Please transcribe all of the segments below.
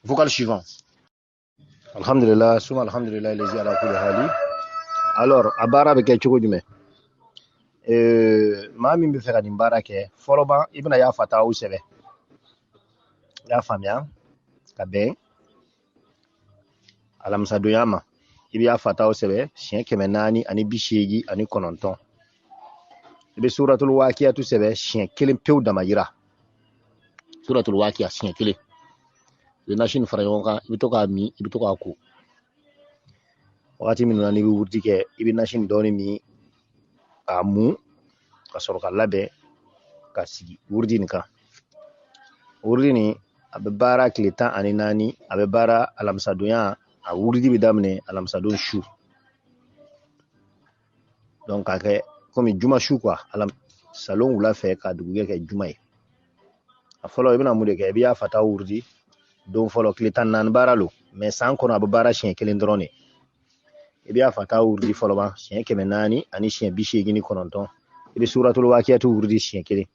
Vocal suivant. Alhamdulillah, suma alhamdulillah lazi ala kulli hali. Alors, a baara bɛ kɛ cogo jumɛn? Maa min bɛ fɛ ka nin baara kɛ, fɔlɔ ban i bɛna ya fataw sɛbɛn. I y'a faamuya ka bɛn alamisadonya ma. I bɛ ya fataw sɛbɛn siɲɛ 489. I bɛ suratul wakiyatu sɛbɛn siɲɛ kelen pewu damayira. Suratul wakiya siɲɛ kelen. I bɛ nasi nin fara ɲɔgɔn kan, i bɛ to k'a min, i bɛ to k'a ko. Wagati minnu na n'i bɛ wurudi kɛ, i bɛ nasi nin dɔɔni min k'a mun, ka sɔrɔ ka labɛn ka sigi wurudi nin kan. Wurudi nin a bɛ baara tile 14, a bɛ baara alamisadonya, a wurudi bɛ daminɛ alamisadon su. Donc k'a kɛ komi juma su quoi, alam salon wula fɛ ka dugujɛ kɛ juma ye. A fɔlɔ i bɛna mun de kɛ? I bɛ ya fata wurudi don fɔlɔ, tile 14 baara lo, mais san kɔnɔ a bɛ baara siɲɛ kelen dɔrɔn de. I bɛ ya fata wurudi fɔlɔ ban siɲɛ 489. I bɛ suratul wakiyatu wurudi siɲɛ kelen.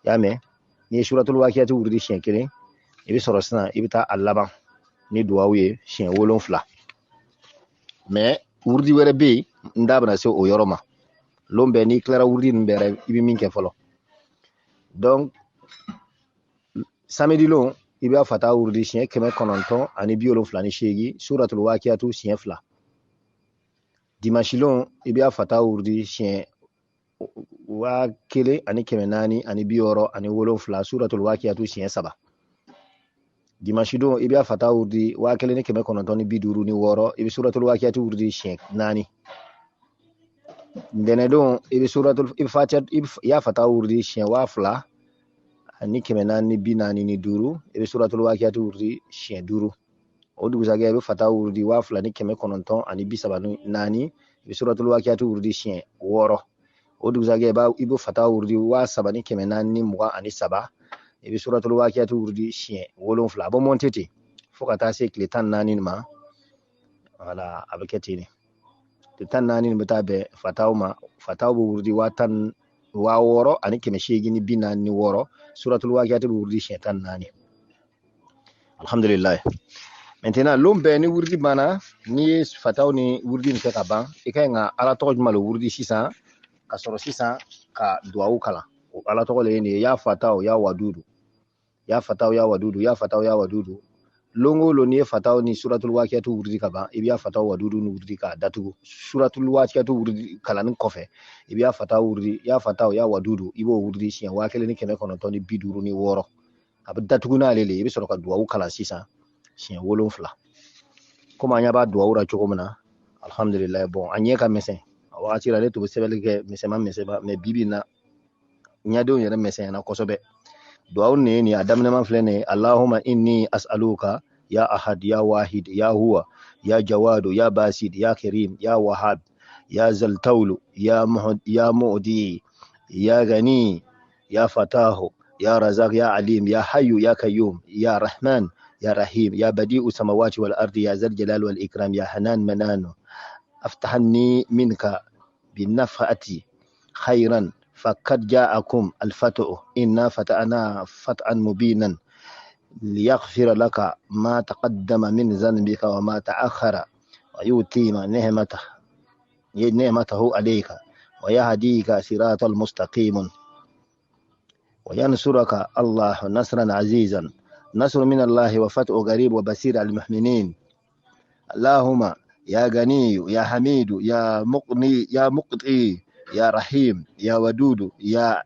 I y'a mɛn? N'i ye suratul wakiyatu wurudi siɲɛ kelen, i bɛ sɔrɔ sisan i bɛ taa a laban ni duwawu ye siɲɛ 7. Mais wurudi wɛrɛ bɛ yen, n da bɛna se o yɔrɔ ma. Lon bɛɛ n'i tilara wurudi ninnu bɛɛ la, i bɛ min kɛ fɔlɔ. Donc samedi lon, i b'a fata wurudi siɲɛ 978, suratul wakiyatu siɲɛ 2. Dimanche lon, i b'a fata wurudi siɲɛ 1467, suratul wakiyatu siɲɛ 3. Dimanche don, i b'a fata wurudi 1956, i bɛ suratul wakiyatu wurudi siɲɛ 4. Ntɛnɛn don, i bɛ suratul, i bɛ fatiha, i bɛ ya fata wurudi siɲɛ 2445, i bɛ suratul wakiyatu wurudi siɲɛ 5. O dugusajɛ, i bɛ fata wurudi 2934, i bɛ suratul wakiyatu wurudi siɲɛ 6. O dugusajɛ, i bɛ fata wurudi 3423, i bɛ suratul wakiyatu wurudi siɲɛ 7. A bɛ monter ten fo ka taa se tile 14 ma. Voilà, a bɛ kɛ ten de. Tile 14 nin bɛ taa bɛn fataw ma. Fataw bɛ wurudi waa tan, 6846, suratul wakiyatu bɛ wurudi siɲɛ 14. Alhamdulillah. Maintenant, lon bɛɛ ni wurudi banna, n'i ye fataw ni wurudi nin kɛ ka ban, i ka ɲi ka ala tɔgɔ jumɛn le wurudi sisan, ka sɔrɔ sisan ka duwawu kalan. O ala tɔgɔ le ye nin ye, ya fataw ya wadudu, ya fataw ya wadudu, ya fataw ya wadudu. Lon o lon n'i ye fataw ni suratul wakiyatu wurudi ka ban, i bɛ ya fataw wadudu ni wurudi k'a datugu. Suratul wakiyatu wurudi kalanni kɔfɛ, i bɛ ya fataw wurudi, ya fataw ya wadudu, i b'o wurudi siɲɛ 1956. A bɛ datugu n'ale le ye, i bɛ sɔrɔ ka duwawu kalan sisan siɲɛ 7. Komi an ɲɛ b'a duwawu la cogo min na, alhamdulilayi. Bon, a ɲɛ ka misɛn. A wagati la ne tun bɛ sɛbɛnni kɛ misɛnman misɛnman, mais bi bi in na ɲɛdenw yɛrɛ misɛnyana kosɛbɛ. Duwawu nin ye nin ye, a daminɛman filɛ nin ye: Allahumma inni as'aluka ya ahad ya wahid ya huwa ya jawadu ya basid ya karim ya wahab ya zaltaulu ya muhd ya mu'di ya gani ya fatahu ya razak ya alim ya hayyu ya qayyum ya rahman ya rahim ya badi'u samawati wal ardi ya zal jalal wal ikram ya hanan manan aftahni minka binafhati khairan فقد جاءكم الفتح إنا فتحنا فتحا مبينا ليغفر لك ما تقدم من ذنبك وما تأخر ويتم نعمته عليك ويهديك صراط المستقيم وينصرك الله نصرا عزيزا نصر من الله وفتح قريب وبصير المؤمنين. اللهم يا غني يا حميد يا مقني يا مقطي يا رحيم يا ودود يا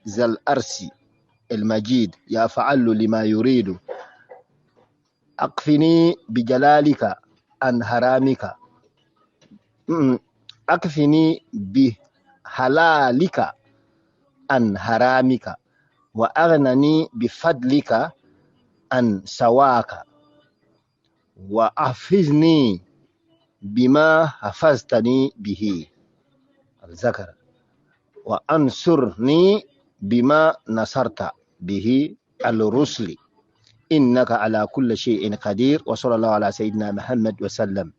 ذا الأرس المجيد يا فعل لما يريد أكفني بجلالك عن حرامك، أكفني بحلالك عن حرامك وأغنني بفضلك عن سواك وأحفظني بما حفظتني به الذكر وأنصرني بما نصرت به الرسل إنك على كل شيء قدير. وصلى الله على سيدنا محمد وسلم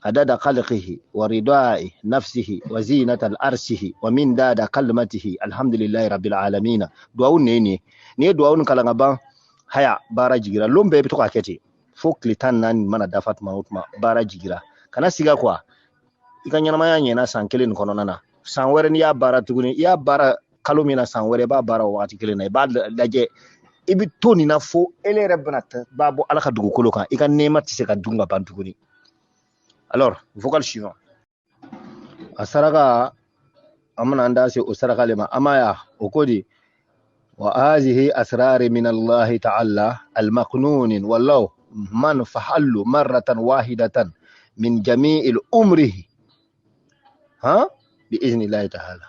عدد خلقه ورضاء نفسه وزينة الأرشه ومن داد كلمته. الحمد لله رب العالمين. دعاء نيني ني دعاء كلا غبان. Haya, baara jigira. Lon bɛɛ i bɛ to k'a kɛ ten fo tile 14 mana dafa tuma o tuma, baara jigira. Kana siga quoi, i ka ɲɛnamaya ɲɛna san kelen nin kɔnɔna na. San wɛrɛ n'i y'a baara tuguni, i y'a baara kalo min na, san wɛrɛ i b'a baara o wagati kelen na. I b'a lajɛ, i bɛ to nin na fo ele yɛrɛ bɛna b'a bɔ Ala ka dugukolo kan. I ka nɛɛma tɛ se ka dun ka ban tuguni. Alors, vocal suivant. A saraka, an bɛna an da se o saraka le ma. An m'a ya o ko di wa hazihi asrari min Allahi ta'ala almaqnunin wallahu man fahallu marratan wahidatan min jami'il umrihi ha bi iznillahi ta'ala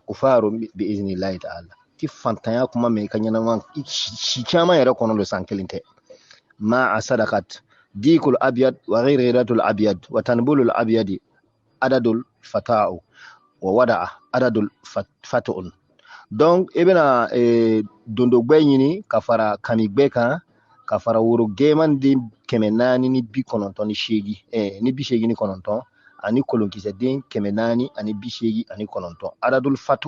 kufaru bi iznillahi ta'ala. Ti fantanya kuma mɛn i ka ɲɛnama si caman yɛrɛ kɔnɔ don, san kelen tɛ. Ma a sadakat dikul abyad wa ghayratul abyad wa tanbulul abyadi adadul fata'u wa wada'a adadul fat'un. Donc i bɛna dondogbɛ ɲini ka fara kamigbɛ kan, ka fara woro gɛman den 498, ni 89, ani kolonkisɛ den 489. Adadul fatu